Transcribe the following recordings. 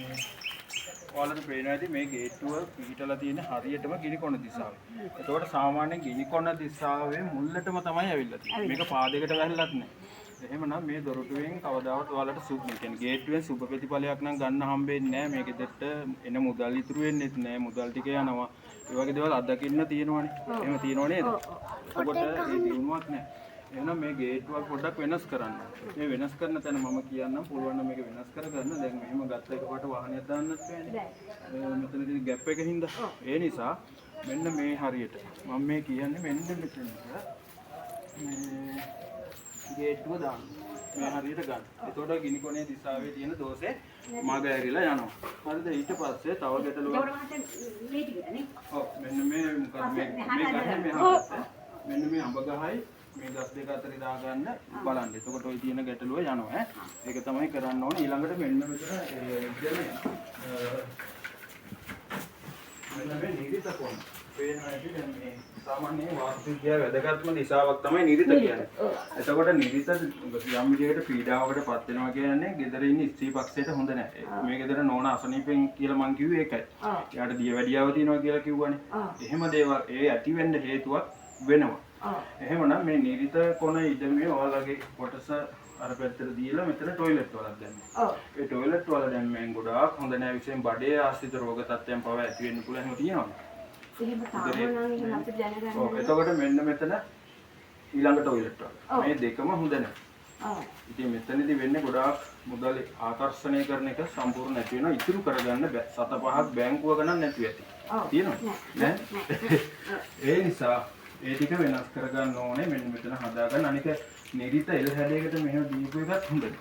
මේ ඔයාලට පේනවා ඇති මේ ගේට්ටුව පිහිටලා තියෙන හරියටම ගිනිකොණ දිශාවේ. එතකොට සාමාන්‍යයෙන් ගිනිකොණ දිශාවේ මුල්ලටම තමයි ඇවිල්ලා තියෙන්නේ. මේක පාදයකට වැහිලත් නැහැ. එහෙමනම් මේ දොරටුවෙන් කවදාවත් ඔයාලට සුබ, ඒ කියන්නේ ගේට්ටුවෙන් සුබ ප්‍රතිඵලයක් නම් ගන්න හම්බෙන්නේ නැහැ. මේ ගෙදරට එන මුදල් ඉතුරු වෙන්නෙත් නැහැ. මුදල් ටික යනවා. ඒ වගේ දේවල් අත්දකින්න තියෙනවනේ. එහෙම තියෙනව නේද? එතකොට ඒ දියුණුවක් නැහැ. එහෙනම් මේ ගේට්ටුවක් පොඩ්ඩක් වෙනස් කරන්න. මේ වෙනස් කරන තැන මම කියන්නම්, පුළුවන් නම් මේක වෙනස් කරගන්න. දැන් මෙහෙම ගත්ත එකපාරට වාහනයක් දාන්නත් බෑනේ. මෙතන තියෙන ගැප් එක හින්දා. ඒ නිසා මෙන්න මේ හරියට මම මේ කියන්නේ මෙන්න මෙතනට මේ ගේට්ටුව දාන්න. මේ හරියට ගන්න. එතකොට ගිනි කොනේ දිශාවේ තියෙන දෝෂේ මග ඇරිලා යනවා. හරිද? ඊට පස්සේ තව ගැටලුවක්. එතකොට මහත්තයා මේ ටිකට නේ. ඔව්, මෙන්න මේ මොකක්ද මේ මේ ගහේ මෙහා පැත්තේ. මෙන්න මේ අඹ ගහයි මේ ගස් දෙක අතරේ දාගන්න බලන්න. එතකොට ඔය තියෙන ගැටලුව යනවා ඈ. ඒක තමයි කරන්න ඕනේ. ඊළඟට මෙන්න මෙතන ඉදමේ මෙන්න මේ නිරිත කොන. පේනවා ඇති දැන් මේ සාමාන්‍යයෙන් වාස්තු විද්‍යාවේ වැදගත්ම දිශාවක් තමයි නිරිත කියන්නේ. එතකොට නිරිත යම් විදිහකට පීඩාවකට පත් වෙනවා කියන්නේ ගෙදර ඉන්න ස්ත්‍රී පක්ෂයට හොඳ නෑ. මේ ගෙදර නෝන අසනීපෙන් කියලා මං කිව්වේ ඒකයි. එයාට දියවැඩියාව තියෙනවා කියලා කිව්වනේ. එහෙම දේවල් ඒ ඇති වෙන්න හේතුවක් වෙනවා. එහෙමනම් මේ නිරිත කොන ඉදමේ ඔයාලගේ කොටස අර පැත්තට දීලා මෙතන ටොයිලට් වලක් දැම්මා. ඒ ටොයිලට් වල දැම්මෙන් ගොඩාක් හොඳ නෑ, විශේෂයෙන් බඩේ ආශ්‍රිත රෝග තත්ත්වයන් පවා ඇති වෙන්න පුළුවන් එහෙම තියෙනවද? එහෙම තාම නම් එහෙම අපිට දැනගන්න. ඔව්, එතකොට මෙන්න මෙතන ඊළඟ ටොයිලට් වල. මේ දෙකම හොඳ නෑ. ඉතින් මෙතනදී වෙන්නේ ගොඩාක් මුදල් ආකර්ෂණය කරන එක සම්පූර්ණ නැති වෙනවා, ඉතුරු කරගන්න බෑ. සත පහක් බැංකුවක නම් නැතුව ඇති. තියෙනවද? නෑ. ඒ නිසා ඒ ටික වෙනස් කරගන්න ඕනේ. මෙන්න මෙතන හදාගන්න. අනික නිරිත එල් හැඩයකට මෙහෙම දීපු එකත් හොඳ නෑ.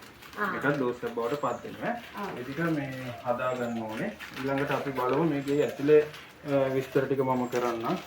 ඒකත් දෝෂයක් බවට පත් වෙනවා. ඒ ටික මේ හදාගන්න ඕනේ. ඊළඟට අපි බලමු මේකේ ඇතුලේ විස්තර ටික මම කරන්නම්.